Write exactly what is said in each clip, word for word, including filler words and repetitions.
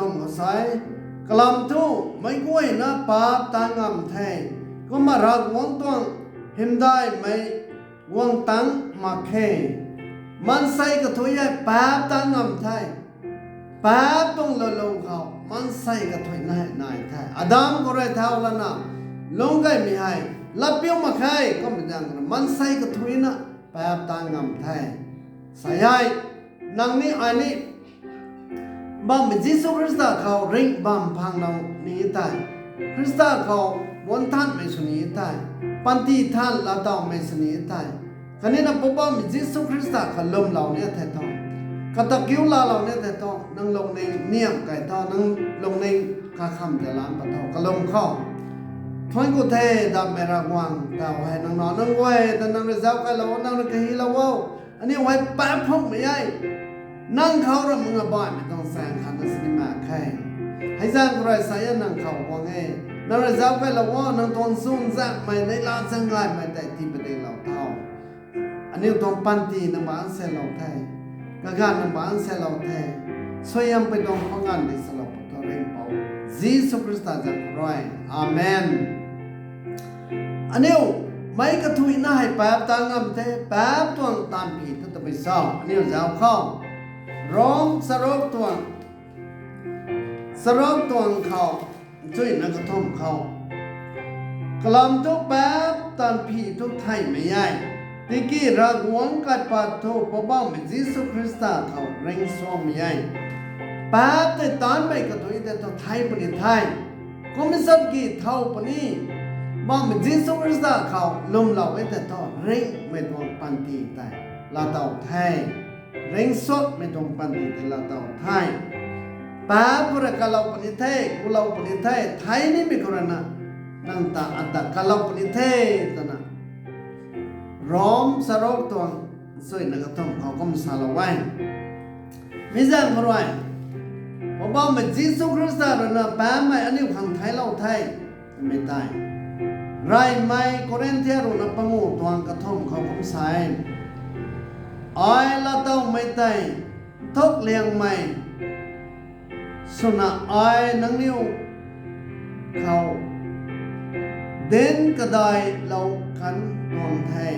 Kum sa e, kalam thu meic guayna paap taan ngam the, kumna Ravguangc tuang hymdaihmei guang tangc mak khe. Maansei kathuic hei paap taan ngam the. Paap tuang lou lou khou maansei kathuic nai nai the. Adam khou rui thau lana lungc kaymei hei latpiu mak khe. Kumna zaeng khou maansei kathuicna paap taan ngam the. Sa e, nang ni ai ni Poubauhmei Jisu Khrista khou ringh bam phang lou ni tei, Khrista khou guang thanmei sw ni tei, panty than laatowmei sw ni tei, khatni na Poubauhmei Jisu Khrista khou lwmlou ni thei thu, kata kiu laalou ni thei thu, nang lungning niamh kei tho, nang lungning kakham tei lan pat tho, kalum khou thuanc ku the. Datmei Ravguangc, taw hei nang nac nunc guay ta nang rui zauc kailou o, nang rui kahilou o. Aniu hei paap phungmei e. Nang khou ramh nga baihmei tuang chaeng khat na sini mak khe. Hei zaeng khou rui sa e, nang khou guang e. Nang rui zauc kailou o, nang tuang chuzaenghmei, neihla zaeng gaymei tei tii padiklou tho. Aniu tuang panty nang baanc salou the. Kaganv nang baanc salou the. Suaihiam pui tuang khou ganv di salou pat tho Ringhpouc Jisu Khrista zanc khou rui. Amen. Aniu meic kathuicna hei paap taan ngam the, paap tuang taanv phi thu tabui cho? Aniu zauc khou, Rom charuk tuang, charuk tuang khou, chuina kathumh khou, kalam thu paap taanv phi thu theihmei e, tiki Ravguangc kaipat thu Poubauhmei Jisu Khrista khou ringcsuangmei e. Paap tei taanmei kathuic tei thu thei puni the. Kum zat ki thow puni, Poubauhmei Jisu Khrista khou lwmlou e tei thu ringhmei tuang panty tei laatow the. Ringcsuangmei tuang panty tei laatow the. Paap khou rui kalou puni the, kulou puni the, thei nimei khou rui na, nang ta ata kalou puni the, twna Rom charuk tuang chuina kathumh khou kum salou e. Mi zaeng khou rui, Poubauhmei Jisu Khrista rui na paapmei aniu khang theiclou the, twmei tei, reymei Korinthia rui na panguh tuang kathumh khou kum sa e: Ai laatowmei tei nthuk liangmei swna ai nangniw khou dinc kadailou kan tuang the.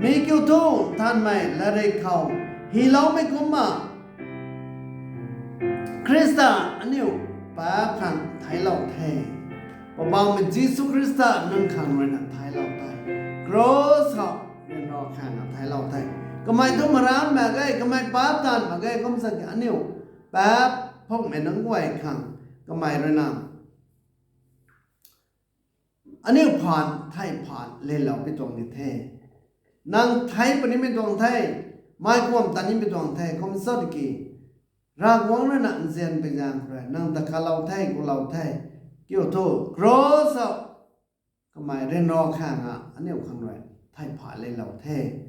Mi kiu thu nthanmei latrik khou hyloumei kumna, Khrista aniu paap khang theiclou the. Poubauhmei Jisu Khrista nang khang rui na theiclou the. Cross khou ryanra khang na theiclou the. Kamei thu maranc mak ge, kamei paap taanv mak ge, kum zat ki aniu paap phungmei nunc guay khang kamei rui na aniu phaan thei phaan lelou pi tuang ni the. Nang thei punimei tuang the, mei kuam ta nimei tuang the, kum zat ki Ravguangc rui na nzianpui zaeng khou rui nang ta kalou the, kulou the. Kiu thu cross khou kamei ryanra khang na aniu khang rui thei phaan lelou the.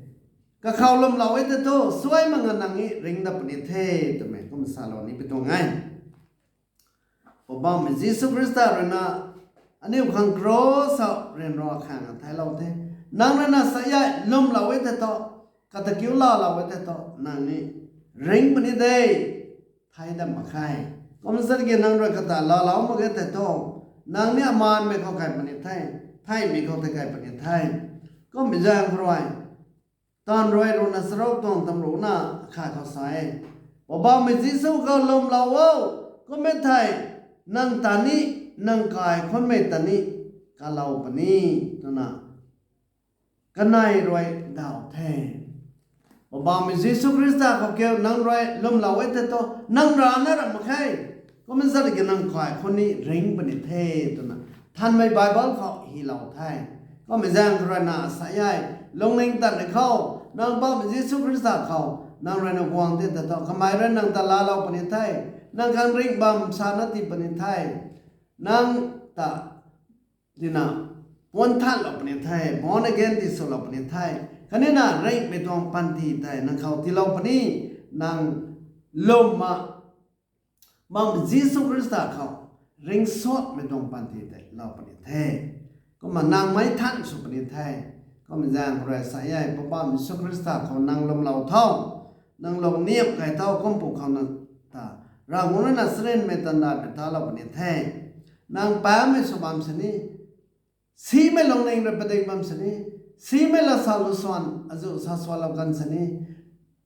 Kakhou lwmlou e tei thu suai mak nga nang ni ringc dat puni the, twmei kum salou ni pi tuang e. Poubauhmei Jisu Khrista rui na aniu khang cross khou ryanra khang na theiclou the. Nang rui na sa e, lwmlou e tei thu, kata kiu laalou e tei thu nang ni ringc puni de, thei dat mak khe. Kum zat ki nang rui kata laalou mak ge tei thu, nang ni amaanmei khou kai puni the, theihmei khou tei kai puni the. Kummei zaeng khou rui, Taanv rui rui na charuk tuang tamruhna khat khou sa e: Poubauhmei Jisu khou lwmlou o, kum e thei nang ta ni, nang kaikhunmei ta ni kalou puni, twna kanei rui daw the. Poubauhmei Jisu Khrista khou kiu nang rui lwmlou e tei thu, nang rana ramh mak khe. Kum zat ki nang kaikhun ni ringc puni the, twna nthanmei Bible khou hylou the. Kummei zaeng khou rui na sa e, lungning tanmei khou nang Poubauhmei Jisu Khrista khou nang rui na guang the tei thu, kamei rui nang ta laalou puni the, nang khang ringh bam sana tii puni the, nang ta tina puan thanlou puni the, born again tiswlou puni the. Khatni na ringhmei tuang panty tei nang khou tiilou puni, nang lwmna Poubauhmei Jisu Khrista khou ringcsuangmei tuang panty tei lou puni the. Kumna nang meic than sw puni the. Kummei zaeng khou rui sa e, Poubauhmei Jisu Khrista khou nang lwmlou tho, nang lung niamh kei tho, kumpu khou nang ta Ravguangc rui na charynmei tandaihmei talou puni the. Nang paapmei sw bam sini, simei lungning rui padik bam sini, simei la sa lu swan azu sa swanlou kan sini,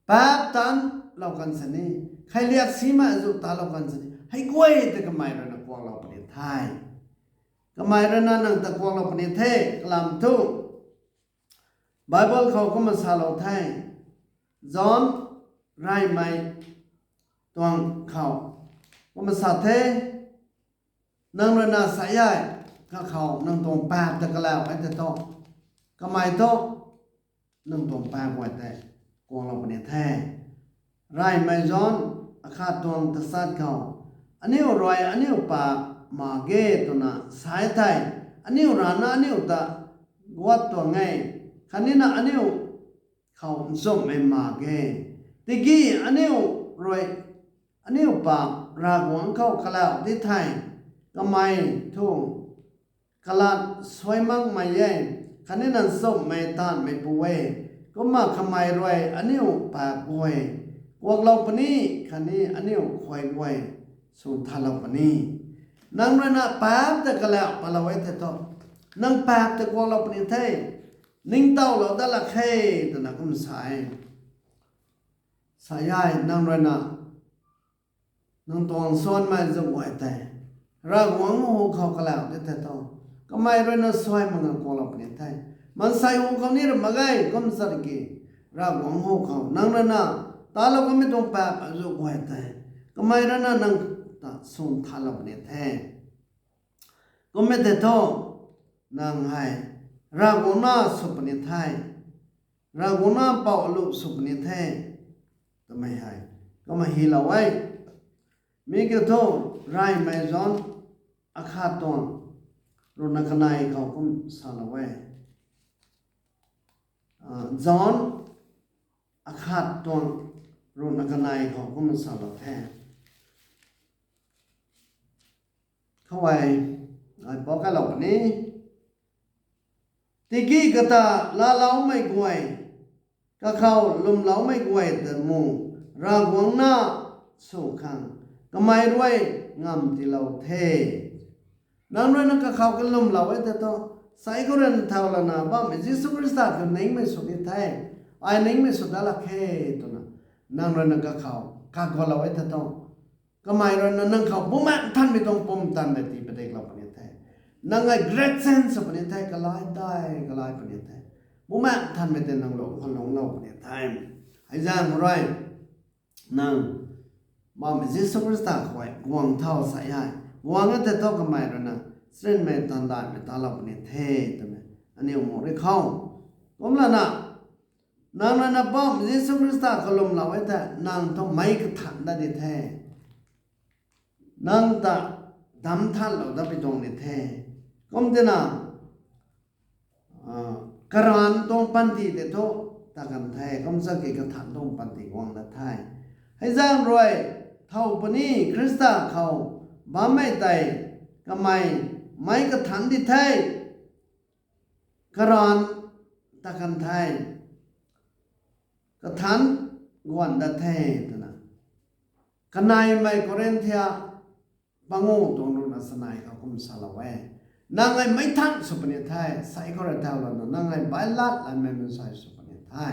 paap taanlou kan sini, kheiliak simei azu talou kan sini, hei guay tei kamei rui na kuaklou puni the. Kamei rui na nang ta kuaklou puni the, kalam thu Bible khou kumna salou the. John reymei tuang khou kumna sa the, nang rui na sa e, kakhou nang tuang paap ta kalau e tei thu, kamei thu nang tuang paap guay tei kuaklou puni the. Reymei John akhat tuang tachat khou, aniu rui aniu paap mak ge twna sa e thei, aniu rana aniu ta guat tuang e, khatni na aniu khou nchumhmei mak ge. Tiki aniu rui aniu paap Ravguangc khou kalau di thei, kamei thu kalat suai makmei e, khatni na nchumhmei taanvmeipu e. Kumna kamei rui aniu paap guay kuaklou puni, khatni aniu khuay guay sw thalou puni. Nang rui na paap ta kalau palou e tei thu, nang paap ta kuaklou puni the, ningtowlou dat lak khe, twna kum sa e. Sa e, nang rui na nang tuang swanmei zu guay tei Ravguangc hu khou kalau di tei thu, kamei rui na suai mak nang kuaklou puni the. Maansei hu khou ni ra mak ge, kum sa ki, Ravguangc hu khou nang rui na talou kamei tuang paap azu guay tei kamei rui na nang ta sw thalou puni the. Kummei tei thu, nang hei Ravguangc na sw puni the, Ravguangc na pou alu sw puni the, twmei hei kumna hylou e. Mi kiu thu, reymei John akhat tuang ruhna kanei khou kum salou e. John akhat tuang ruhna kanei khou kum salou the. Khou e, ai pou kalou puni. Tiki kata laaloumei guay, kakhou lwmloumei guay ta mu, Ravguangc na sw khang kamei rui ngamv tiilou the. Nang rui na kakhou kalwmlou e tei thu, sai khou rui na thau lana bammei Jisu Khrista khou ningmei sw ni the, ai ningmei sw dat lak khe, twna nang rui na kakhou kagualou e tei thu, kamei rui na nang khou Bumaengh Nthanmei tuang pumtan tei tii padiklou puni the. Nang hei great saint sw puni the, kalai tei kalai puni the. Bumaengh Nthanmei tei nang lung khou lungclou puni the. Hei zaeng rui nang bammei Jisu Khrista khou guang thau sa e. Guang e tei thu kamei rui na charynmei tandaihmei talou puni the, twmei aniu mu ri khou. Kumlana, nang rui na bammei Jisu Khrista kalwmlou e tei nang thu meic kathanc dat di the. Nang ta damc thanlou dat pui tuang ni the. Kum tina, karanv tuang panty tei thu ta kan the, kum sa ki kathanc tuang panty guang dat the. Hei zaeng rui, thow puni Khrista khou bammei tei kamei meic kathanc di the. Karanv ta kan the, kathanc guan dat the, twna kaneimei Korinthia pangu tuang ruhna chanei khou kum salou e. Nang hei meic thanc sw puni the, sai khou rui thau lana nang hei bailat lanmei maansei sw puni the.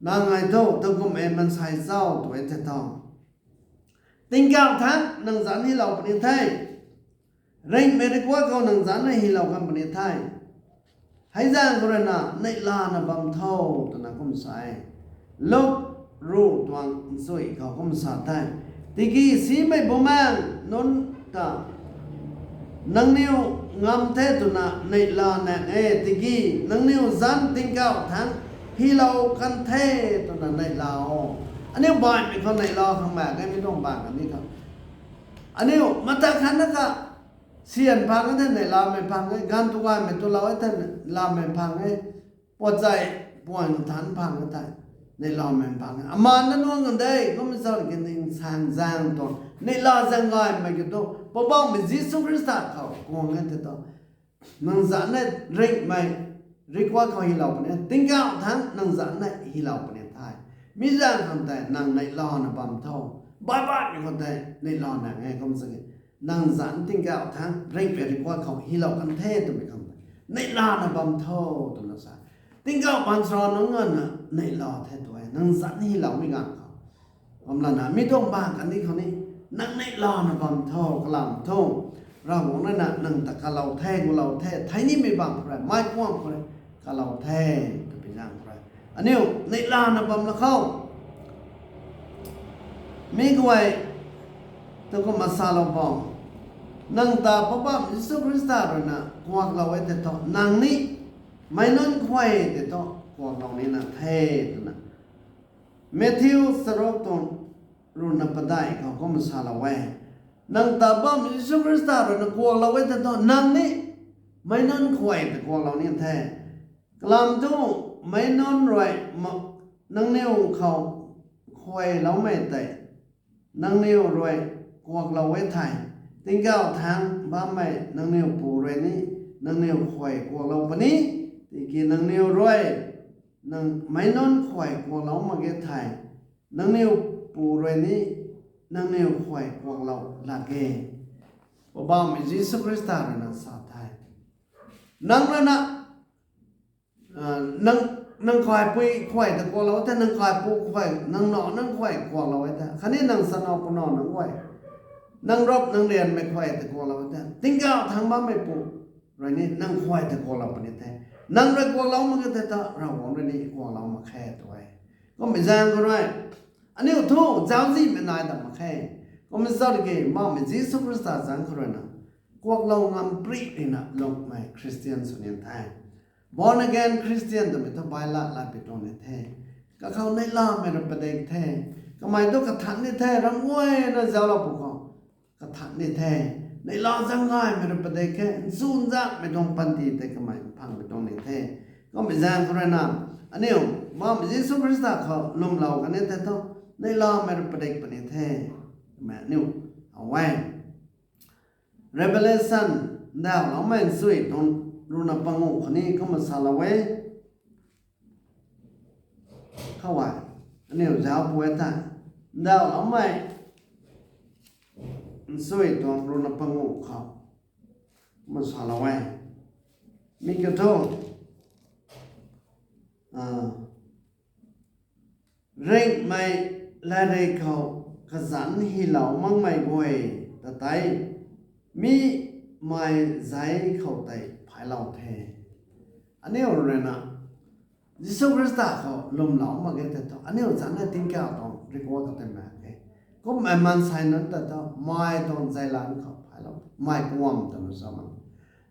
Nang hei thu takum e maansei chau tu e tei thu, tingkauh thangc nang zanc hylou puni the. Ringhmei rikuak khou nang zanc na hylou kan puni the. Hei zaeng khou rui na neihlana bam tho, twna kum sa e. Luk ruh tuang nchui khou kum sa the. Tiki simei Bumaengh nunc ta nangniw ngam the twna neihla nang e, tiki nangniw zanc tingkauh thangc hylou kan the twna neihla o. Aniu baihmei khou neihla khang mak ge, mi tuang baih kan ni khou aniu mata khatna ka syan phang e the, neihlamei phang e, ganv tu gaymei tu lou e the, neihlamei phang e, puat zay puan thanc phang e the, neihlamei phang e. Amaan na nuang kan de, kum zan ki ning sang zaeng tuang neihla zaeng gaymei ki tu Poubauhmei Jisu Khrista khou guang e tei thu, nang zanc na ringhmei rikuak khou hylou puni, tingkauh thangc nang zanc na hylou puni the. Mi zaeng khang tei nang neihlana bam tho. Baih baihmei khou tei neihla nang e kum sa ki. Nang zanc tingkauh thangc ringhmei rui kuak khou hylou kan the twmei khang tei neihlana bam tho twna sa. Tingkauh baanchara nunc nganvna neihla the tu e. Nang zanc hyloumei ganv khou. Kumlana mi tuang bang kandih khou ni nang neihlana bam tho, kalam thu. Ravguangc ruina nang ta kalou the, gulou the, thei nimei bang khou rui, mei kuang khou rui, kalou the, twpui zaeng khou rui. Aniu neihlana bam la khou. Mi guay, tu kumna salou bam. Nang ta Poubauhmei Jisu Khrista ruina kuaklou e tei thu, nang ni meic nunc khuay tei thu kuaklou nina the twna Matthew charuk tuang ruhna padeih khou kumna salou e. Nang ta Poubauhmei Jisu Khrista ruina kuaklou e tei thu, nang ni meic nunc khuay tei kuaklou ni the. Kalam thu, meic nunc rui ma-, nangniw khou khuayloumei tei nangniw rui kuaklou e thei, tingkauh thangc bammei nangniw Pu rui ni nangniw khuay kuaklou puni. Tiki nangniw rui, nang meic nunc khuay kuaklou mak ge thei, nangniw Pu rui ni nangniw khuay kuaklou lak ge. Poubauhmei Jisu Khrista ruina sa the. Nang ruina, nang, nang kaipui khuay ta kuaklou e thei, nang kaipu khuay, nang nac nunc khuay kuaklou e thei, khatni nang sanac punac nunc khuay, nang rap nang rianmei khuay ta kuaklou e thei, tingkauh thangc bammei Pu rui ni nang khuay ta kuaklou puni the. Nang rui kuaklou mak ge thei thu, Ravguangc rui ni kuaklou mak khe tu e. Kummei zaeng khou rui, aniu thu zauczihmei nai dat mak khe. Kummei zaeng ki, Poubauhmei Jisu Khrista zaeng khou ruina kuaklou ngam pri rina lungmei Christian sw ni the. Born again Christian twmei thu bai lat lat pi tuang ni the. Kakhou neihlamei rui padik the. Kamei thu kathan ni the, ram guayna zauclou pw khou kathan ni the. Neihla zaeng gaymei rui padik khe, nchunzanmei tuang panty tei kamei phang pi tuang ni the. Kummei zaeng khou ruina, aniu Poubauhmei Jisu Khrista khou lwmlou kan e thei thu, neihlamei rui padik puni the. Mei aniu how e. Revelation, ndauhloumei nsui tuang ruhna panguh khou ni kumna salou e. Khou e, aniu zauc pw e thei, ndauhloumei nsui tuang ruhna panguh khou kumna salou e. Mi kiu thu, ringhmei latrik khou kazanc hylou makmei guay ta tei, mi mei zei khou tei phaylou the. Aniu ruina Jisu Khrista khou lwmlou mak ge thei thu, aniu zanc na tingkauh tuang rikuak ka tei mak khe. Kummei maansei nunc ta thu mei tuang zeilan khou phaylou, mei kuam twna sa mak.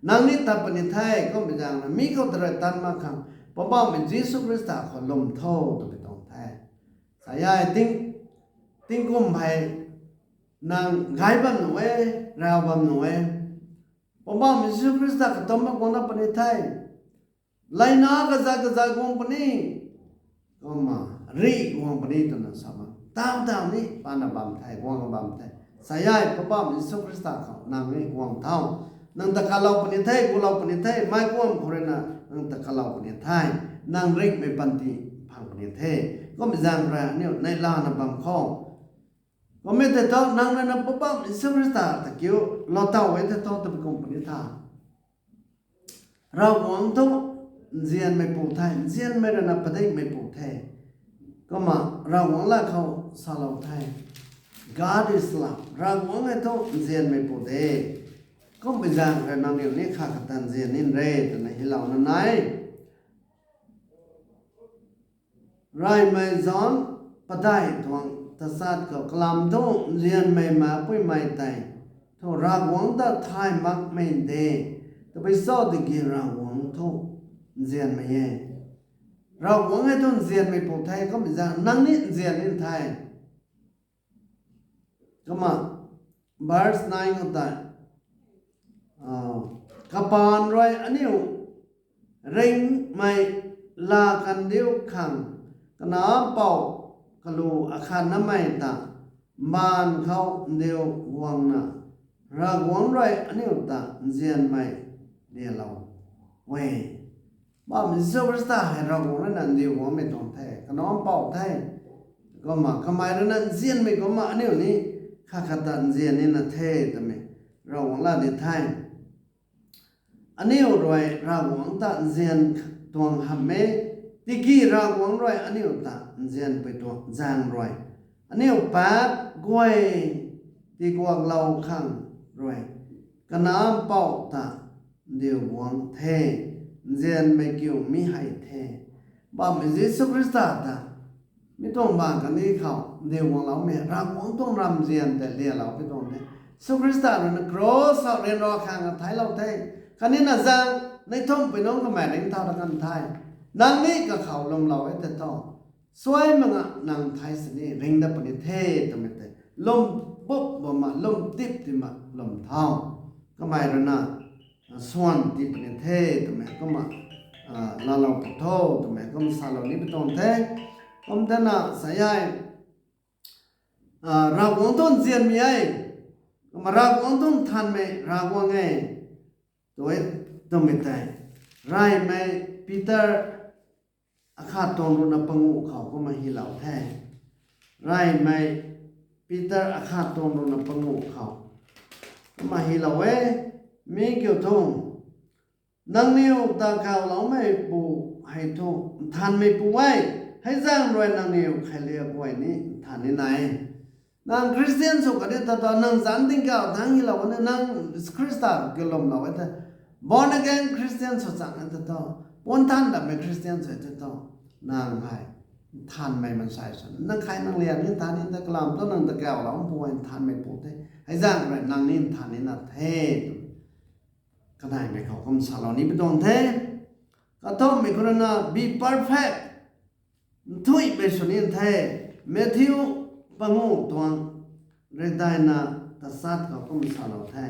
Nang ni tat puni the, kummei zaeng na mi khou ta rui tan mak khang, Poubauhmei Jisu Khrista khou lwm tho twpui tuang the. Sa e, ting, tingkum hei nang gay bam nuh e, raw bam nuh e. Poubauhmei Jisu Khrista katumc mak guang na puni the. Layna kazat kazat guang puni. Kumna rih guang puni twna sa mak. Taw taw ni pana bam the, guang bam the. Sa e, Poubauhmei Jisu Khrista khou nang ni guang tho. Nang ta kalou puni the, gulou puni the, mei kuam khou ruina nang ta kalou puni the. Nang ringhmei panty phang puni the. Kummei zaeng rui aniu neihlana bam khou. Kummei tei thu, nang ruina Poubauhmei Jisu Khrista ta kiu lou taw e thei thu, tabui kum puni tha. Ravguangc thu nzianmei pu the, nzianmei ruina padikmei pu the. Kumna Ravguangc lat khou salou the, God is love. Ravguangc hei thu nzianmei pu de. Kummei zaeng rui nangniw ni kha kata nzian ni re twna hylouna nai. Reymei John padeih tuang tachat khou, kalam thu nzianmei meic puimei tei thu Ravguangc ta thay makmei de, tabui cho tiki Ravguangc thu nzianmei e. Ravguangc hei thu nzianmei pu the, kummei zaeng nang ni nzian ni the. Kumna, verse nine khou tei, kapaan rui aniu ringhmei laa kan diu khang, Kanac Mpouh kalu akhatnamei ta mbaanv khou ndiu guangna, Ravguangc rui aniu ta nzianmei lialou e. Poubauhmei Jisu Khrista hei Ravguangc ruina ndiu guangmei tuang the, Kanac Mpouh the. Kumna kamei rui na nzianmei kumna aniu ni khat khat ta nzian nina the twmei Ravguangc lat ni the. Aniu rui Ravguangc ta nzian tuang hamh e, tiki Ravguangc rui aniu ta nzianpui tuang zaeng rui aniu paap guay tikuaklou khang rui Kanac Mpouh ta ndiu guang the, nzianmei kiu mi hei the. Bammei Jisu Khrista ta mi tuang bang kani khou ndiu guangloumei Ravguangc tuang ramzian tei lialou pi tuang the. Jisu Khrista rui na cross khou ryanra khang a theiclou the. Khatni na zaeng neih thumhpui nungc kamei ringcthau ta kan the. Nang ni kakhou lwmlou e tei thu, suai mak nga nang thei sini ring dat puni the twmei tei lwm bup bam ma, lwm tip ti ma lwm thau. Kamei rui na swan ti puni the twmei kumna laalou pu tho twmei kumna salou ni pi tuang the. Kum tana sa e, Ravguangc tuang nzianmei e, kumna Ravguangc tuang nthanmei Ravguangc e, tu e twmei tei Reymei Peter akhat tuang ruhna panguh khou kumna hylou the. Reymei Peter akhat tuang ruhna panguh khou kumna hylou e, mi kiu thu, nangniw ta kawloumeipu hei thu nthanmeipu e, hei zaeng rui nangniw kheiliak guay ni nthan nina e. Nang Christian sw kani ta thu, nang zanc tingkauh thangc hylou kani, nang Khrista kiu lwmlou e the, born again Christian sw chang e ta thu, puan than dammei Christian sw ta thu, nang hei nthanmei mansei sw, nang khay nang liang ni nthan ni the, kalam thu nang ta kawloumeipu e nthanmeipu the, hei zaeng rui nang ni nthan nina the tw. Kaneimei khou kum salou ni pi tuang the. Kathumhmei khou rui na be perfect, nthuihmei sw ni the. Matthew panguh tuang rikdaina tachat khou kum salou the.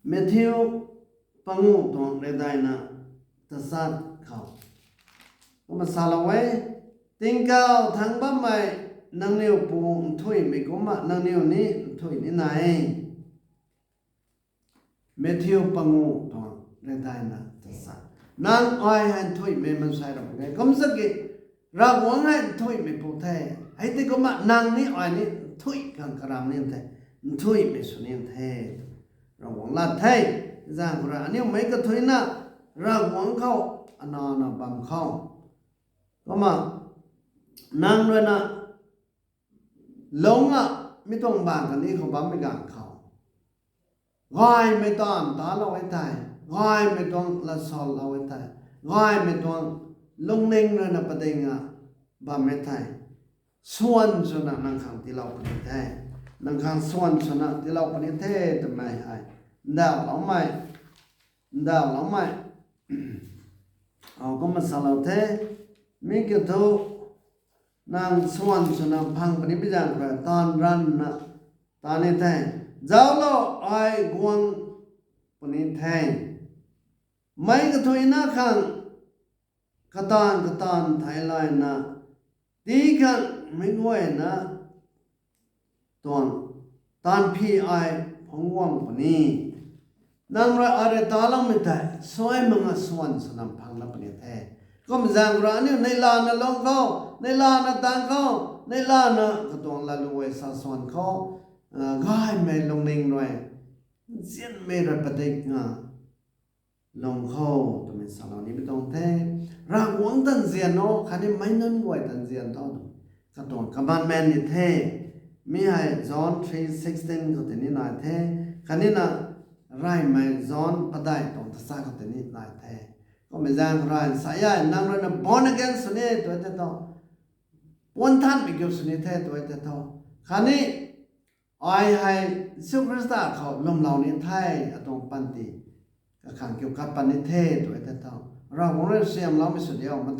Matthew panguh tuang rikdaina tachat khou kumna salou e, tingkauh thangc bammei nangniw pu nthuihmei kumna nangniw ni nthuih nina e. Matthew panguh tuang rikdaina tachat. Nang ai hei nthuihmei mansei ram e. Kum sa ki, Ravguangc hei nthuihmeipu the. Hei tei kumna nang ni ai ni nthuih khang karam ni the, nthuihmei sw ni the. Ravguangc lat the. Zaeng khou rui aniu meic kathuicna Ravguangc khou anana bam khou, kumna nang rui na lungc na mi tuang bang kani khou bammei ganv khou, gaymei taanv talou e thei, gaymei tuang lat salou e thei, gaymei tuang lungning rui na pading a bam e thei, swan swna nang khang tiilou puni the. Nang khang swan swna tiilou puni the twmei hei ndauhloumei, ndauhloumei kumna salou the. Mi kiu thu, nang swan swna phang puni pi zaeng khou taanv ranvna tat ni the. Zauclou, ai guang puni the. Meic kathuicna khang kataanv kataanv theilayna, tii khang meic guayna tuang taanv phi ai phungc guang puni. Nang rui ai rui taloumei tei suai mak nga swan swna phangna puni the. Kum zaeng rui aniu neihlana lung khou, neihlana taanv khou, neihlana katuang latlu e sa swan khou, gaymei lungning rui, nzianmei rui padik nga lung khou twmei salou ni pi tuang the. Ravguangc ta nzian o, khatni meic nunc guay ta nzian tho twmei katuang commandment ni the. Mi hei John three sixteen khou tei ni nai the. Khatni na Reymei John padeih tuang tachat khou tei ni nai the. Kummei zaeng rui sa e, nang rui na born again sw ni tw e tei tho, puan thanmei kiu sw ni the tw e tei tho, khatni ai hei Jisu Khrista khou lwmlou ni the, atuang panty kakhang kiu kat pat ni the tw e tei tho, Ravguangc rui siamloumei sw diu ma